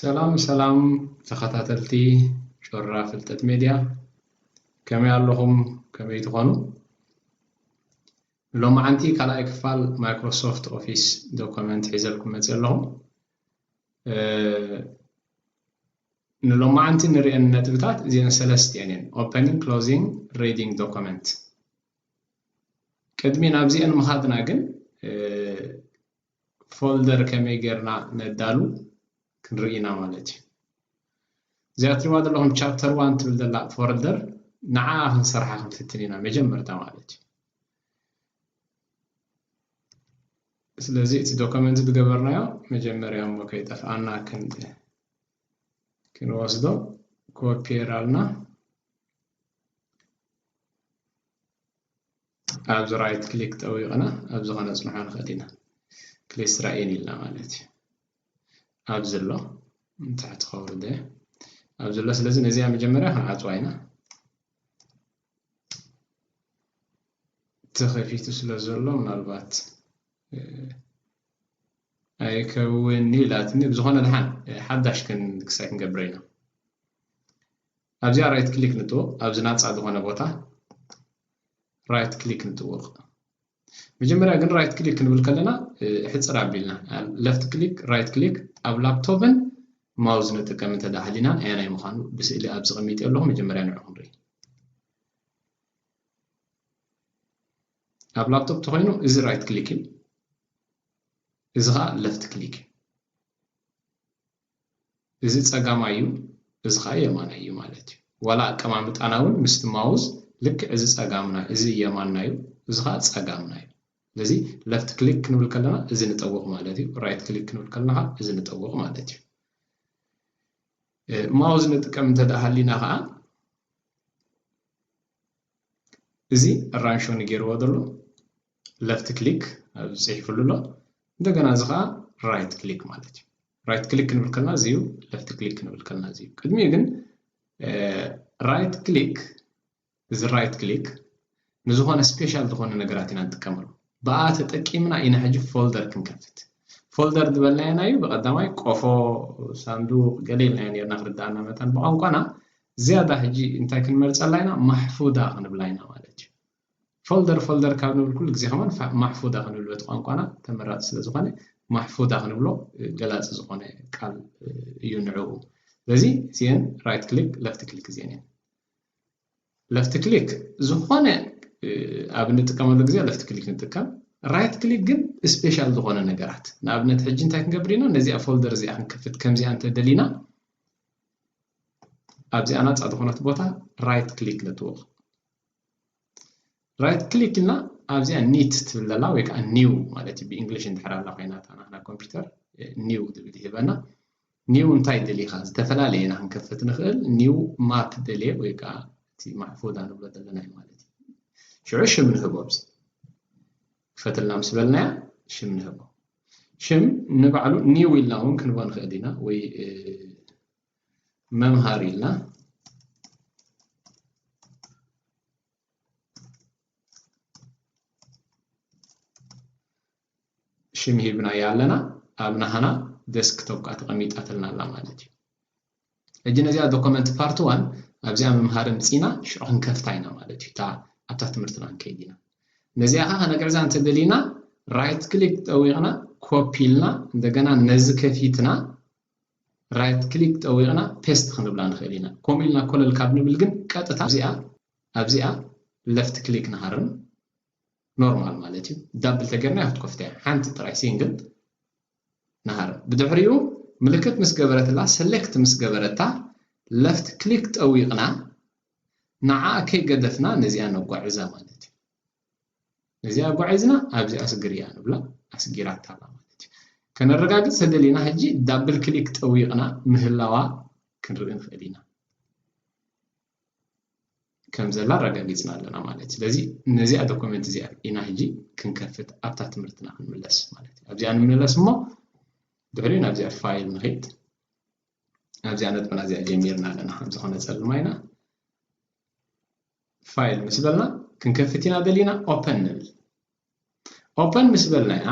ሰላም ሰላም ተኸታተልቲ ጮራ ፍልጠት ሜድያ፣ ከመይ ኣለኹም? ከመይ ትኾኑ? ሎማዓንቲ ካልኣይ ክፋል ማይክሮሶፍት ኦፊስ ዶኩመንት ሒዘልኩም መፅእ ኣለኹ። ንሎማዓንቲ ንሪአን ነጥብታት እዚአን ሰለስቲአን እየን፣ ኦፐኒንግ፣ ክሎዚንግ፣ ሪዲንግ ዶኩመንት። ቅድሚ ናብዚአን ምኻድና ግን ፎልደር ከመይ ጌርና ነዳሉ ክንርኢ ኢና ማለት እዩ። እዚኣ ትሪእዋ ዘለኹም ቻፕተር ዋን ትብል ዘላ ፎልደር፣ ንዓ ክንሰርሓ ክንፍትን ኢና መጀመርታ ማለት እዩ። ስለዚ እቲ ዶክመንት ዝገበርናዮ መጀመርያ እሞ ከይጠፍኣና ክንወስዶ ኮፒ ጌርና ኣብዚ ራይት ክሊክ ጠዊቕና ኣብዚ ከነፅንሖ ንኽእል ኢና። ክሊስትራ ኢን ኢልና ማለት እዩ። ኣብዚ ኣሎ ንታሕቲ ከውርደ ኣብዚ ኣሎ። ስለዚ ነዚኣ መጀመርያ ክንዓፅዋ ኢና። ተኸፊቱ ስለ ዘሎ ምናልባት ኣይከውን ኢላትኒ። ብዝኾነ ድሓን ሓዳሽ ክሳይ ክንገብረ ኢና። ኣብዚኣ ራይት ክሊክ ንጥውቕ፣ ኣብዚ ናፃ ዝኾነ ቦታ ራይት ክሊክ ንጥውቕ። መጀመርያ ግን ራይት ክሊክ ክንብል ከለና ሕፅር ኣቢልና ለፍት ክሊክ፣ ራይት ክሊክ ኣብ ላፕቶፕን ማውዝ ንጥቀም እንተ ደኣ ሃሊናን ኣየናይ ምዃኑ ብስእሊ ኣብዚ ቀሚጠ ኣለኹ። መጀመርያ ንዑ ክንርኢ። ኣብ ላፕቶፕ ተኾይኑ እዚ ራይት ክሊክ እዩ፣ እዚ ኸዓ ለፍት ክሊክ እዩ። እዚ ጸጋማይ እዩ፣ እዚ ኸዓ የማናይ እዩ ማለት እዩ። ዋላ ኣቀማምጣና እውን ምስቲ ማውዝ ልክዕ እዚ ጸጋምና፣ እዚ የማንና እዩ፣ እዚ ኸዓ ጸጋምና እዩ። ስለዚ ለፍት ክሊክ ክንብል ከለና እዚ ንጠውቕ ማለት እዩ፣ ራይት ክሊክ ክንብል ከለና ኸዓ እዚ ንጠውቕ ማለት እዩ። ማውዝ ንጥቀም እንተ ደኣ ሃሊና ኸዓ እዚ ራንሾ ንገይርዎ ዘሎ ለፍት ክሊክ ኣብዚ ፅሒፍሉ ኣሎ። እንደገና እዚ ከዓ ራይት ክሊክ ማለት እዩ። ራይት ክሊክ ክንብል ከለና እዚ እዩ፣ ለፍት ክሊክ ክንብል ከለና እዚ እዩ። ቅድሚኡ ግን ራይት ክሊክ፣ እዚ ራይት ክሊክ ንዝኾነ ስፔሻል ዝኾነ ነገራት ኢና ንጥቀመሉ። ብኣ ተጠቂምና ኢና ሕጂ ፎልደር ክንከፍት። ፎልደር ዝበልናዮ ናዩ ብቐዳማይ ቆፎ፣ ሳንዱቕ ገለ ኢልናዮ ነርና ክርዳኣና መታን። ብቋንቋና ዝያዳ ሕጂ እንታይ ክንመርፀላ ኢና? ማሕፉዳ ክንብላ ኢና ማለት እዩ። ፎልደር ፎልደር ካብ ንብል ኩሉ ግዜ ከማን ማሕፉዳ ክንብል በቲ ቋንቋና ተመራፂ ስለ ዝኾነ ማሕፉዳ ክንብሎ ገላፂ ዝኾነ ቃል እዩ ንዕኡ። ስለዚ እዚአን ራይት ክሊክ ለፍት ክሊክ እዚአን እየን። ለፍት ክሊክ ዝኾነ ኣብ እንጥቀመሉ ግዜ ለፍት ክሊክ ንጥቀም። ራይት ክሊክ ግን ስፔሻል ዝኾነ ነገራት፣ ንኣብነት ሕጂ እንታይ ክንገብር ኢና? ነዚኣ ፎልደር እዚኣ ክንከፍት ከምዚኣ እንተደሊና ኣብዚኣ ናፃ ዝኾነት ቦታ ራይት ክሊክ ንጥውቕ። ራይት ክሊክ ኢልና ኣብዚኣ ኒት ትብል ዘላ ወይ ከዓ ኒው ማለት እዩ፣ ብእንግሊሽ እንድሕር ኣላ ኮይና እታ ናትና ኮምፒውተር ኒው ትብል ይህበና። ኒው እንታይ ደሊኻ? ዝተፈላለየ ኢና ክንከፍት ንኽእል። ኒው ማፕ ደልየ ወይ ከዓ እቲ ማሕፉዳ ንብሎ ዘለና እዩ ማለት እዩ። ሽዑ ሽም ንህቦ፣ ኣብዚ ክፈትልና ምስ በልናያ ሽም ንህቦ። ሽም ንባዕሉ ኒው ኢልና እውን ክንቦ ንኽእል ኢና ወይ መምሃር ኢልና ሽም ሂብናያ ኣለና። ኣብ ናህና ዴስክቶፕ ከዓ ተቐሚጣትልና ኣላ ማለት እዩ። ሕጂ ነዚኣ ዶኮመንት ፓርት ዋን ኣብዚኣ መምሃሪ ምፂና ሽዑ ክንከፍታ ኢና ማለት እዩ። እታ ኣብታ ትምህርትና ክንከይድ ኢና። ነዚኣ ከዓ ከነግዕዛ እንተደሊና ራይት ክሊክ ጠዊቕና ኮፒ ኢልና እንደገና ነዚ ከፊትና ራይት ክሊክ ጠዊቕና ፔስት ክንብላ ንኽእል ኢና። ከምኡ ኢልና ኮለል ካብ ንብል ግን ቀጥታ ኣብዚኣ ኣብዚኣ ለፍት ክሊክ ንሃርም። ኖርማል ማለት እዩ። ዳብል ተገርና ክትከፍታ እያ። ሓንቲ ጥራይ ሲንግል ንሃርም። ብድሕሪኡ ምልክት ምስ ገበረትላ፣ ሰሌክት ምስ ገበረታ፣ ለፍት ክሊክ ጠዊቕና ንዓ ከይገደፍና ነዚኣ ነጓዕዛ ማለት እዩ። ነዚኣ ኣጓዒዝና ኣብዚኣ ኣስግርያ ንብላ፣ ኣስጊራታ ኣላ ማለት እዩ። ከነረጋግፅ ተደሊና ሕጂ ዳብል ክሊክ ጠዊቕና ምህላዋ ክንርኢ ንኽእል ኢና። ከም ዘላ ኣረጋጊፅና ኣለና ማለት እዩ። ስለዚ ነዚኣ ዶኮመንት እዚኣ ኢና ሕጂ ክንከፍት ኣብታ ትምህርትና ክንምለስ ማለት እዩ። ኣብዚኣ ንምለስ እሞ ድሕሪኡ ናብዚኣ ፋይል ንኸይድ። ኣብዚኣ ነጥብና እዚኣ ጀሚርና ኣለና። ከምዚ ከነፀልማ ኢና። ፋይል ምስ በልና ክንከፍት ኢና ደሊና ኦፐን ንብል። ኦፐን ምስ በልናያ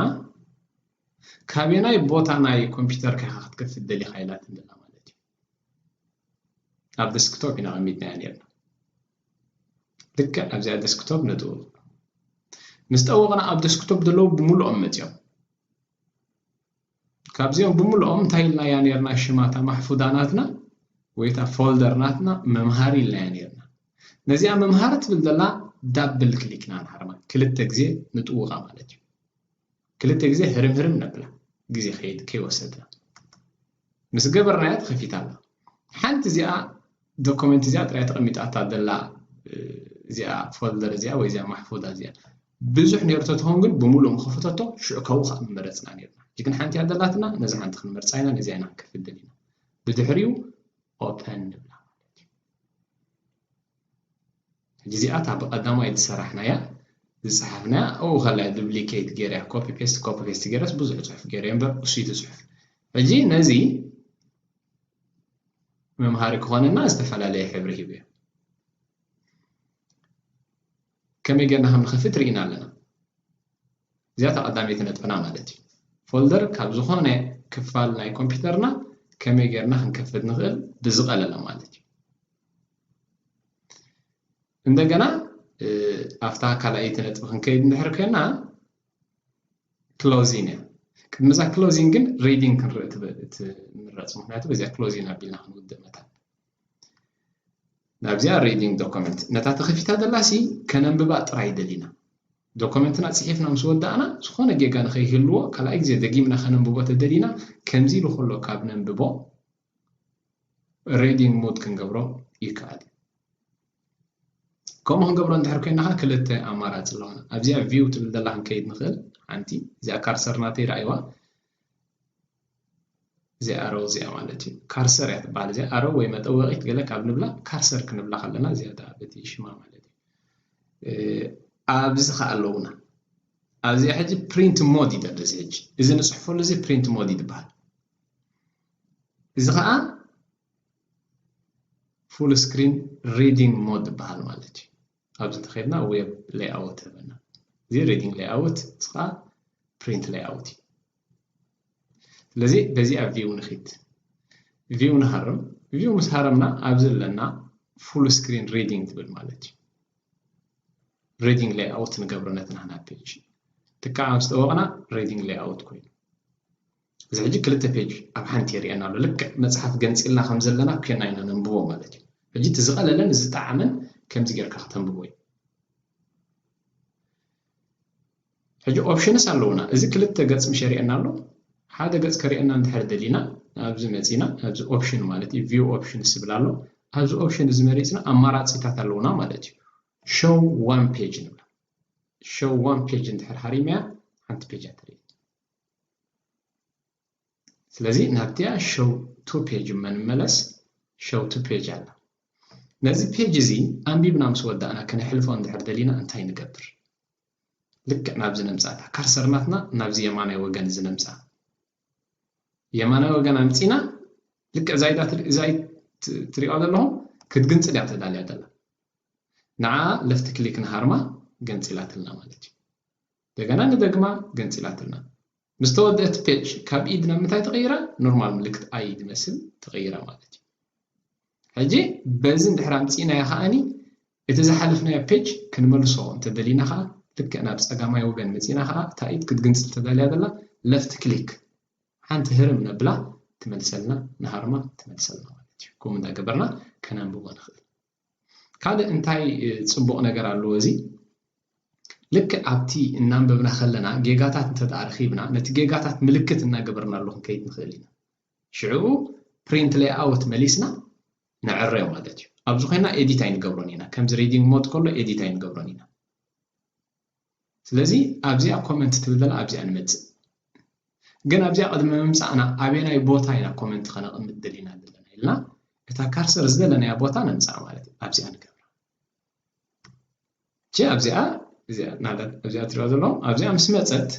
ካበየናይ ቦታ ናይ ኮምፒውተር ከ ክትከፍት ደሊኻ ኢላትኒ ዘላ ማለት እዩ። ኣብ ዴስክቶፕ ኢና ኣቐሚጥናያ ነርና። ልክዕ ኣብዚኣ ዴስክቶፕ ነጥውቕ። ምስ ጠወቕና ኣብ ዴስክቶፕ ዘለዉ ብምሉኦም መፅዮም። ካብዚኦም ብምሉኦም እንታይ ኢልናያ ነርና? ሽማታ ማሕፉዳ ናትና ወይ እታ ፎልደር ናትና መምሃሪ ኢልናያ ነርና። ነዚኣ መምሃሪ ትብል ዘላ ዳብል ክሊክ ኢና ንሃርማ፣ ክልተ ግዜ ንጥውቓ ማለት እዩ። ክልተ ግዜ ህርም ህርም ነብላ፣ ግዜ ከይድ ከይወሰድና ምስ ገበርናያ ተኸፊታ ኣላ። ሓንቲ እዚኣ ዶኩመንት እዚኣ ጥራይ ተቐሚጣታ ዘላ እዚኣ ፎልደር እዚኣ ወይ እዚኣ ማሕፉዳ እዚኣ ብዙሕ ነይሩ ተትኸውን ግን ብምሉእ ምኸፈተቶ ሽዑ ካብኡ ከዓ ምመረፅና ነርና። ሕጂ ግን ሓንቲ እያ ዘላትና፣ ነዚ ሓንቲ ክንመርፃ ኢና፣ ነዚኣ ኢና ክንከፍት ደሊና። ብድሕሪኡ ኦፐን ንብላ ማለት እዩ። ሕጂ እዚኣ እታ ብቐዳማይ ዝሰራሕናያ ዝፀሓፍናያ ኣብኡ ከላ ዱፕሊኬት ገይረያ ኮፒ ፔስት ኮፒ ፔስት ገይረስ ብዙሕ ፅሑፍ ገይረ እምበር እሱ እቲ ፅሑፍ ሕጂ ነዚ መምሃሪ ክኾነና ዝተፈላለየ ሕብሪ ሂቡ እዩ። ከመይ ጌርና ከም ንኸፍት ርኢና ኣለና። እዚኣ እታ ቀዳመይቲ ነጥብና ማለት እዩ። ፎልደር ካብ ዝኾነ ክፋል ናይ ኮምፒውተርና ከመይ ጌርና ክንከፍት ንኽእል ብዝቐለለ ማለት እዩ። እንደገና ኣብታ ካልኣይቲ ነጥቢ ክንከይድ እንድሕር ኮይና ክሎዚን እያ። ቅድሚ እዛ ክሎዚን ግን ሪዲንግ ክንርኢ ትምረፅ፣ ምክንያቱ በዚኣ ክሎዚን ኣቢልና ክንውድእ መታን ናብዚኣ ሪዲንግ ዶኩመንት ነታ ተኸፊታ ዘላሲ ከነንብባ ጥራይ ደሊና። ዶኩመንትና ፅሒፍና ምስ ወዳእና ዝኾነ ጌጋ ንኸይህልዎ ካልኣይ ግዜ ደጊምና ከነንብቦ ተደሊና ከምዚ ኢሉ ከሎ ካብ ነንብቦ ሪዲንግ ሞድ ክንገብሮ ይከኣል እዩ። ከምኡ ክንገብሮ እንድሕር ኮይና ከዓ ክልተ ኣማራፂ ኣለዋና። ኣብዚኣ ቪው ትብል ዘላ ክንከይድ ንኽእል። ሓንቲ እዚኣ ካርሰር ናተይ ረኣይዋ፣ እዚኣ ኣረው እዚኣ ማለት እዩ። ካርሰር እያ ትበሃል እዚኣ። ኣረው ወይ መጠወቒት ገለ ካብ ንብላ ካርሰር ክንብላ ከለና እዚኣ እታ በቲ ሽማ ማለት እዩ። ኣብዚ ከዓ ኣለውና። ኣብዚኣ ሕጂ ፕሪንት ሞድ እዩ ዘሎ። እዚ ሕጂ እዚ ንፅሕፈሉ እዚ ፕሪንት ሞድ እዩ ዝበሃል። እዚ ከዓ ፉል ስክሪን ሪዲንግ ሞድ ዝበሃል ማለት እዩ። ኣብዚ እንተኸድና ዌብ ሌይኣውት ህበና። እዚ ሪዲንግ ሌይኣውት እዚ ከዓ ፕሪንት ሌይኣውት እዩ። ስለዚ በዚኣ ቪው ንኺድ። ቪው ንሃርም። ቪው ምስ ሃረምና ኣብዚ ኣለና ፉል ስክሪን ሪዲንግ ትብል ማለት እዩ። ሪዲንግ ሌይኣውት ንገብሮ ነቲ ናህና ፔጅ። ትካዓ ምስ ጠወቕና ሪዲንግ ሌይኣውት ኮይኑ። እዚ ሕጂ ክልተ ፔጅ ኣብ ሓንቲ የርእየና ኣሎ። ልክዕ መፅሓፍ ገንፂልና ከም ዘለና ኮይና ኢና ነንብቦ ማለት እዩ። ሕጂ እቲ ዝቐለለን ዝጠዓመን ከምዚ ጌርካ ከተንብቦ እዩ። ሕጂ ኦፕሽንስ ኣለውና። እዚ ክልተ ገፅ ምሽ የርእየና ኣሎ። ሓደ ገፅ ከርእየና እንድሕር ደሊና ኣብዚ መፂና ኣብዚ ኦፕሽን ማለት እዩ ቪው ኦፕሽንስ ዝብል ኣሎ። ኣብዚ ኦፕሽን እዚ መሪፅና ኣማራፂታት ኣለውና ማለት እዩ። ሾው ዋን ፔጅ ንብላ። ሾው ዋን ፔጅ እንድሕር ሃሪመያ ሓንቲ ፔጅ እያ ትርኢ። ስለዚ ናብቲኣ ሾው ቱ ፔጅ እመ ንመለስ። ሾው ቱ ፔጅ ኣላ። ነዚ ፔጅ እዚ ኣንቢብና ምስ ወዳእና ክነሕልፎ እንድሕር ደሊና እንታይ ንገብር? ልክዕ ናብዚ ነምፅኣ፣ እታ ካርሰር ናትና ናብዚ የማናይ ወገን እዚ ነምፅኣ። የማናይ ወገን ኣምፂና ልክዕ እዛ ኢዳ ትሪ- እዛ ኢድ ት- ትሪኦ ዘለኹም ክትግንፅል እያ ተዳልያ ዘላ። ንዓ ለፍት ክሊክ ንሃርማ ገንፂላትልና ማለት እዩ። እንደገና ንደግማ ገንፂላትልና። ምስ ተወደአት ፔጅ ካብ ኢድ ናብ ምንታይ ተቐይራ? ኖርማል ምልክት ኣይ ዝመስል ተቐይራ ማለት እዩ። ሕጂ በዚ እንድሕር ኣምፂእናዮ ከዓኒ እቲ ዝሓለፍናዮ ፔጅ ክንመልሶ እንተደሊና ከዓ ልክዕ ናብ ፀጋማይ ወገን መፂና ከዓ እታ ኢድ ክትግንፅል ተዳልያ ዘላ ለፍት ክሊክ ሓንቲ ህርም ነብላ ትመልሰልና፣ ንሃርማ ትመልሰልና ማለት እዩ። ከምኡ እንዳገበርና ከነንብቦ ንኽእል። ካልእ እንታይ እ፣ ፅቡቕ ነገር ኣለዎ እዚ? ልክዕ ኣብቲ እናንበብና ከለና ጌጋታት እንተ ደኣ ረኺብና ነቲ ጌጋታት ምልክት እናገበርናሉ ክንከይድ ንኽእል ኢና። ሽዕኡ ፕሪንት ሌይኣውት መሊስና ነዕረዮ ማለት እዩ። ኣብዚ ኮይና ኤዲት ኣይንገብሮን ኢና። ከምዚ ሪዲንግ ሞድ ከሎ ኤዲት ኣይንገብሮን ኢና። ስለዚ ኣብዚኣ ኮመንት ትብል ዘላ ኣብዚኣ ንመፅእ። ግን ኣብዚኣ ቅድሚ ምምፃእና ኣበየናይ ቦታ ኢና ኮመንት ከነቕምጥ ደሊና ዘለና ኢልና እታ ካርሰር ዝደለናያ ቦታ ነምፅኣ ማለት እዩ። ኣብዚኣ ንገብራ። እቺ ኣብዚኣ እዚኣ ናብዛ ኣብዚኣ ትሪኦ ዘለኹም ኣብዚኣ ምስ መፀት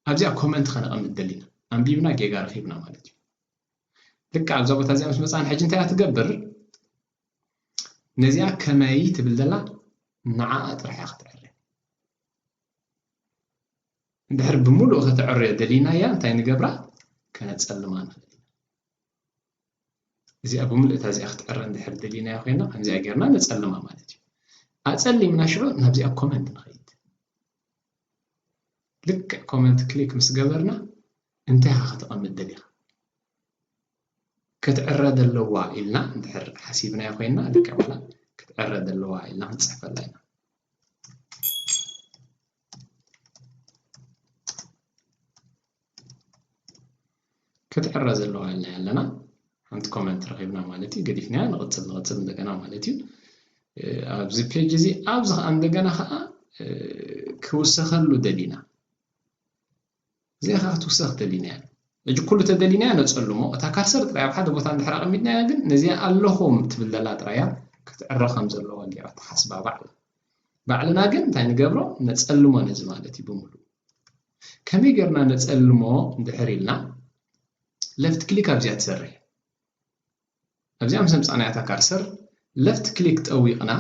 ኣብዚኣ ኮመንት ከነቐምጥ ደሊና ኣንቢብና ጌጋ ረኺብና ማለት እዩ። ልክዕ ኣብዛ ቦታ እዚኣ ምስ መፃን ሕጂ እንታይ እያ ትገብር? ነዚኣ ከመይ ትብል ዘላ ንዓኣ ጥራሕ እያ ክትዕረ። እንድሕር ብምሉእ ከተዕርዮ ደሊናያ እንታይ ንገብራ? ከነጸልማ ንኽእል ኢና። እዚኣ ብምልእታ እዚኣ ክትዕረ እንድሕር ደሊናያ ኮይና ከምዚኣ ጌርና ነጸልማ ማለት እዩ። ኣጸሊምና ሽዑ ናብዚኣ ኮመንት ንኸይድ። ልክዕ ኮመንት ክሊክ ምስ ገበርና እንታይ ኢኻ ከተቐምጥ ደሊኻ? ክትዕረ ዘለዋ ኢልና እንድሕር ሓሲብናዮ ኮይና ልክዕ ዋላ ክትዕረ ዘለዋ ኢልና ክንጽሕፈላ ኢና። ክትዕረ ዘለዋ ኢልና ኣለና። ሓንቲ ኮመንት ረኺብና ማለት እዩ። ገዲፍናያ ንቕጽል ንቕጽል እንደገና ማለት እዩ። ኣብዚ ፔጅ እዚ ኣብዚ ከዓ እንደገና ከዓ ክውሰኸሉ ደሊና እዚኣ ከዓ ክትውሰኽ ደሊናያ። ሕጂ ኩሉ ተደሊናያ ነጸልሞ እታ ካርሰር ጥራይ ኣብ ሓደ ቦታ እንድሕር ኣቐሚጥናያ ግን ነዚኣ ኣለኹም ትብል ዘላ ጥራያ ክትዕረ ከም ዘለዋ ገይራ ትሓስባ ባዕላ። ባዕልና ግን እንታይ ንገብሮ ነጸልሞ ነዚ ማለት እዩ ብምሉእ። ከመይ ጌርና ነጸልሞ እንድሕር ኢልና ለፍት ክሊክ ኣብዚኣ ትሰርሕ። ኣብዚኣ ምስ ኣምጻእናያ እታ ካርሰር ለፍት ክሊክ ጠዊቕና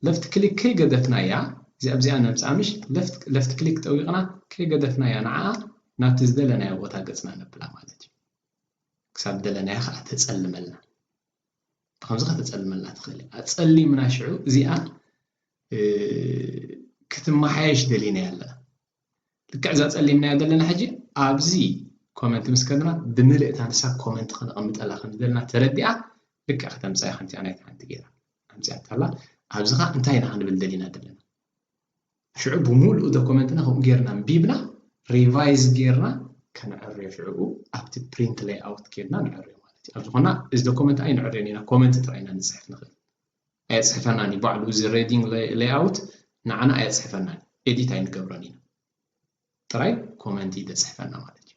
ለፍት ክሊክ ከይገደፍናያ እዚኣ ኣብዚኣ ነምጻ ምሽ ለፍት ክሊክ ጠዊቕና ከይገደፍናያ ንዓ ናብቲ ዝደለናዮ ቦታ ገጽና ነብላ ማለት እዩ። ክሳብ ደለናዮ ከዓ ተጸልመልና። ብከምዚ ከተጸልመልና ትኽእል እያ። ኣጸሊምና ሽዑ እዚኣ ክትመሓየሽ ደሊና ኣለና። ልክዕ እዛ ጸሊምናያ ዘለና ሕጂ ኣብዚ ኮመንት ምስ ከድና ብምልእታ ንሳ ኮመንት ከነቐምጠላ ከም ዝደልና ተረዲኣ ልክዕ ከተምጻያ ከምቲኣ ናይቲ ሓንቲ ገይራ ኣምጺኣታላ። ኣብዚ ኸዓ እንታይ ኢና ክንብል ደሊና ዘለና? ሽዑ ብምሉእ ዶኮመንትና ከምኡ ጌርና ኣንቢብና ሪቫይዝ ጌርና ከነዕርዮ ሽዑ ኣብቲ ፕሪንት ሌይኣውት ኬድና ንዕርዮ ማለት እዩ። ኣብ ዝኾና እዚ ዶኮመንት ኣይንዕርዮን ኢና፣ ኮመንት ጥራይ ኢና ንጽሕፍ ንኽእል። ኣየጽሕፈናን እዩ ባዕሉ እዚ ሬዲንግ ሌይኣውት ንዓና ኣየጽሕፈናን፣ ኤዲት ኣይንገብሮን ኢና። ጥራይ ኮመንት እዩ ዘጽሕፈና ማለት እዩ።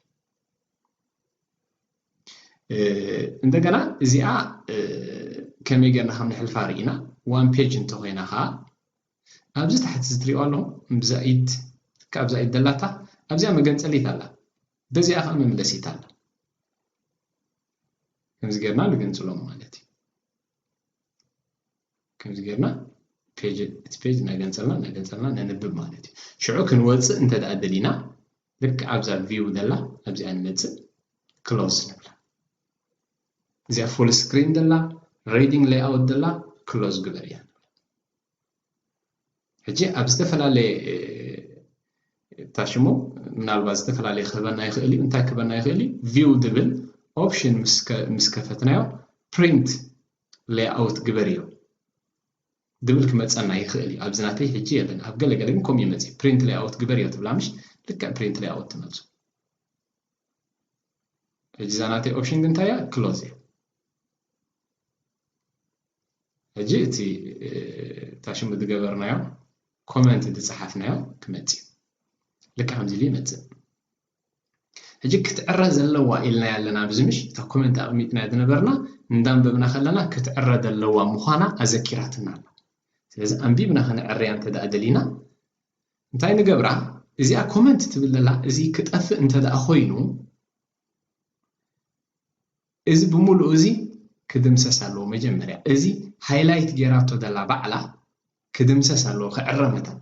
እንደገና እዚኣ ከመይ ጌርና ከም ንሕልፋ ርኢና ዋን ፔጅ እንተኮይና ከዓ ኣብዚ ታሕቲ እዚ ትሪኦ ኣለኹም ብዛኢድ ካብ ዛኢድ ደላታ ኣብዚኣ መገንጸሊት ኣላ በዚኣ ከዓ መምለሲት ኣላ ከምዚ ጌርና ንገንጽሎም ማለት እዩ። ከምዚ ጌርና እቲ ፔጅ እናገንጸልና እናገንጸልና ነንብብ ማለት እዩ። ሽዑ ክንወፅእ እንተ ደኣ ደሊና ልክዕ ኣብዛ ቪው ደላ ኣብዚኣ ንመፅእ ክሎዝ ንብላ። እዚኣ ፉል ስክሪን ደላ ሬዲንግ ሌይኣውት ደላ ክሎዝ ግበር እያ ንብላ። ሕጂ ኣብ ዝተፈላለየ እታ ሽሙ ምናልባት ዝተፈላለየ ክህበና ይኽእል እዩ። እንታይ ክህበና ይኽእል እዩ? ቪው ድብል ኦፕሽን ምስ ከፈትናዮ ፕሪንት ሌይኣውት ግበርዮ ድብል ክመፀና ይኽእል እዩ። ኣብዚ ናተይ ሕጂ የለን። ኣብ ገለገለ ግን ከምኡ ይመፅእ። ፕሪንት ሌይኣውት ግበርዮ ትብላ ምሽ ልክዕ ፕሪንት ሌይኣውት ትመፁ። ሕጂ እዛ ናተይ ኦፕሽን ግን እንታይ እያ? ክሎዝ እያ። ሕጂ እቲ እታ ሽሙ ዝገበርናዮ ኮመንት ዝፀሓፍናዮ ክመፅእ እዩ። ልክዕ ከምዚ ኢሉ ይመፅእ። ሕጂ ክትዕረ ዘለዋ ኢልና ያለና ኣብዚ ምሽ እታ ኮመንት ኣቕሚጥና ዝነበርና እንዳንበብና ከለና ክትዕረ ዘለዋ ምዃና ኣዘኪራትና ኣላ። ስለዚ ኣንቢብና ከነዕርያ እንተ ደኣ ደሊና እንታይ ንገብራ? እዚኣ ኮመንት ትብል ዘላ እዚ ክጠፍእ እንተ ደኣ ኮይኑ እዚ ብምሉኡ እዚ ክድምሰስ ኣለዎ። መጀመርያ እዚ ሃይላይት ጌራቶ ዘላ ባዕላ ክድምሰስ ኣለዎ፣ ክዕረ መታን።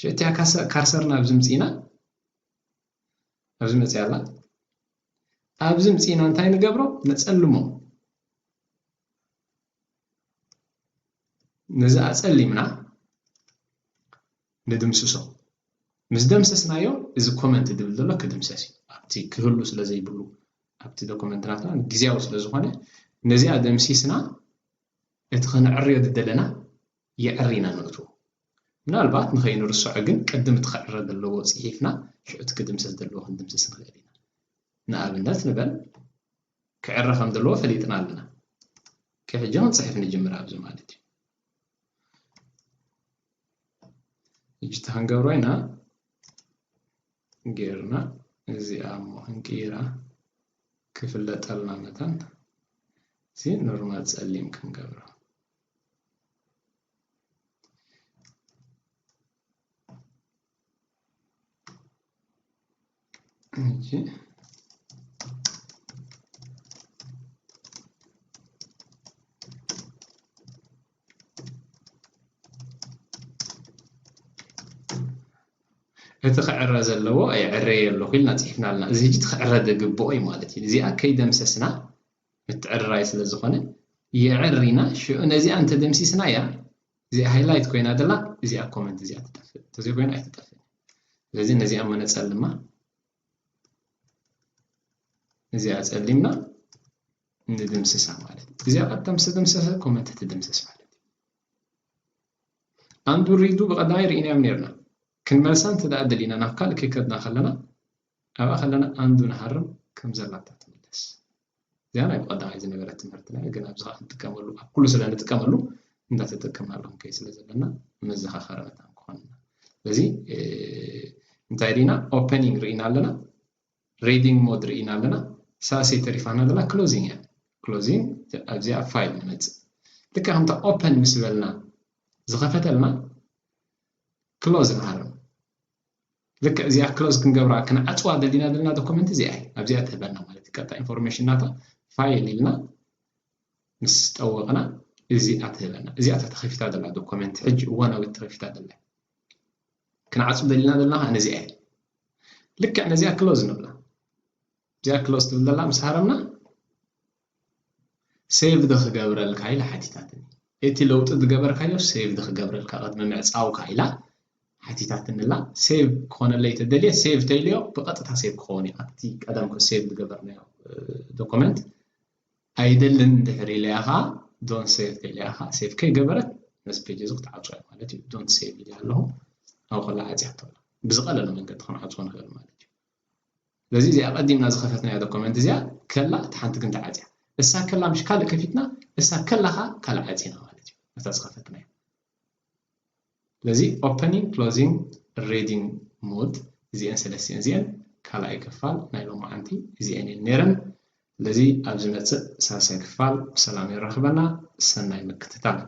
ሽእትያ ካርሰርና ኣብዚ ምፅኢና ኣብዚ መፅያ ኣላ። ኣብዚ ምፅኢና እንታይ ንገብሮ? ነፀልሞ። ነዚ ኣፀሊምና ንድምስሶ። ምስ ደምሰስናዮ እዚ ኮመንት ድብል ዘሎ ክድምሰስ እዩ። ኣብቲ ክህሉ ስለ ዘይብሉ ኣብቲ ዶኮመንት ናትና ግዝያዊ ስለ ዝኾነ ነዚኣ ደምሲስና እቲ ክንዕርዮ ዝደለና የዕሪና ነእትዎ። ምናልባት ንኸይንርስዖ ግን ቅድም እቲ ክዕረ ዘለዎ ፅሒፍና ሽዑ እቲ ክድምሰስ ዘለዎ ክንድምስስ ንኽእል ኢና። ንኣብነት ንበል ክዕረ ከም ዘለዎ ፈሊጥና ኣለና። ሕጂ ክንፅሕፍ ንጅምር ኣብዚ ማለት እዩ። ሕጂ እቲ ክንገብሮ ኢና ጌርና እዚኣ እሞ ክንቅይራ ክፍለጠልና መታን እዚ ኖርማል ፀሊም ክንገብሮ። እቲ ክዕረ ዘለዎ የዕረየ ኣለኹ ኢልና ፅሒፍና ኣለና። እዚ ሕጂ እቲ ክዕረ ዝግብኦ እዩ ማለት እዩ። እዚኣ ከይደምሰስና ምትዕርራይ ስለ ዝኾነ የዕር ኢና። ሽዑ ነዚኣ እንተደምሲስናያ እዚኣ ሃይላይት ኮይና ዘላ እዚኣ ኮመንት እዚኣ ትጠፍእ፣ እንተዘይኮይና ኣይትጠፍእን። ስለዚ ነዚኣ መነፀልማ እዚኣ ፀሊምና ንድምስሳ ማለት እዩ። እዚኣ ቀጥታ ምስ ተደምሰሰ ኮመንት ትድምሰስ ማለት እዩ። ኣንዱ ሪዱ ብቐዳማይ ርኢናዮም ነርና። ክንመልሳ እንተ ደኣ ደሊና ናብ ካልእ ከይከድና ከለና ኣብኣ ከለና ኣንዱ ንሃርም ከም ዘላታ ትምለስ። እዚኣ ናይ ብቐዳማይ ዝነበረት ትምህርትና እያ፣ ግን ኣብዚ ኸዓ ክንጥቀመሉ ኣብ ኩሉ ስለ ንጥቀመሉ እንዳተጠቀምና ኣለኹም ከይ ስለ ዘለና መዘኻኸሪ መታን ክኾንና። ስለዚ እንታይ ዲና ኦፐኒንግ ርኢና ኣለና፣ ሪዲንግ ሞድ ርኢና ኣለና። ሳልሰይ ተሪፋና ዘላ ክሎዚንግ እያ። ክሎዚንግ ኣብዚኣ ፋይል ንመጽእ። ልክዕ ከምታ ኦፐን ምስ በልና ዝኸፈተልና ክሎዝ ንሃርም። ልክዕ እዚኣ ክሎዝ ክንገብራ ክንዓፅዋ ደሊና ዘለና ዶኩመንት እዚኣ እያ። ኣብዚኣ ትህበና ማለት እዩ። ቀጥታ ኢንፎርሜሽን ናታ ፋይል ኢልና ምስ ጠወቕና እዚኣ ትህበና። እዚኣ እታ ተኸፊታ ዘላ ዶኩመንት ሕጂ እዋናዊት ተኸፊታ ዘላ ክንዓፁ ደሊና ዘለና ከዓ ነዚኣ እያ። ልክዕ ነዚኣ ክሎዝ ንብላ። እዚኣ ክሎዝ ትብል ዘላ ምስ ሃረምና ሴቭ ዶ ክገብረልካ ኢላ ሓቲታትኒ። እቲ ለውጢ ዝገበርካዮ ሴቭ ዶ ክገብረልካ ቅድሚ ምዕፃውካ ኢላ ሓቲታትንላ። ሴቭ ክኾነለይ ተደልየ ሴቭ ተይልዮ ብቐጥታ ሴቭ ክኸውን እዩ። ኣብቲ ቀደም ሴቭ ዝገበርናዮ ዶኩመንት ኣይደልን እንድሕር ኢለያ ከዓ ዶንት ሴቭ ተይለያ ከዓ ሴቭ ከይገበረት ነዚ ፔጅ እዚ ክትዓፅዋ ማለት እዩ። ዶንት ሴቭ ኢለ ኣለኹ። ኣብ ከላ ዓፅያ ትብላ ብዝቐለለ መንገዲ ክንዓፅዎ ንኽእል ማለት እዩ። ስለዚ እዚኣ ቀዲምና ዝኸፈትናያ ዶኩመንት እዚኣ ከላ እቲ ሓንቲ ግን ተዓፅያ። እሳ ከላ ምሽ ካልእ ከፊትና እሳ ከላ ከዓ ካልእ ዓፂና ማለት እዩ። ነታ ዝኸፈትናያ ስለዚ ኦፐኒንግ ክሎዚንግ ሪዲንግ ሞድ እዚአን ሰለስቲአን እዚአን ካልኣይ ክፋል ናይ ሎማዓንቲ እዚአን እየን ነይረን። ስለዚ ኣብ ዝመፅእ ሳልሳይ ክፋል ብሰላም የራኽበና። ሰናይ ምክትታል።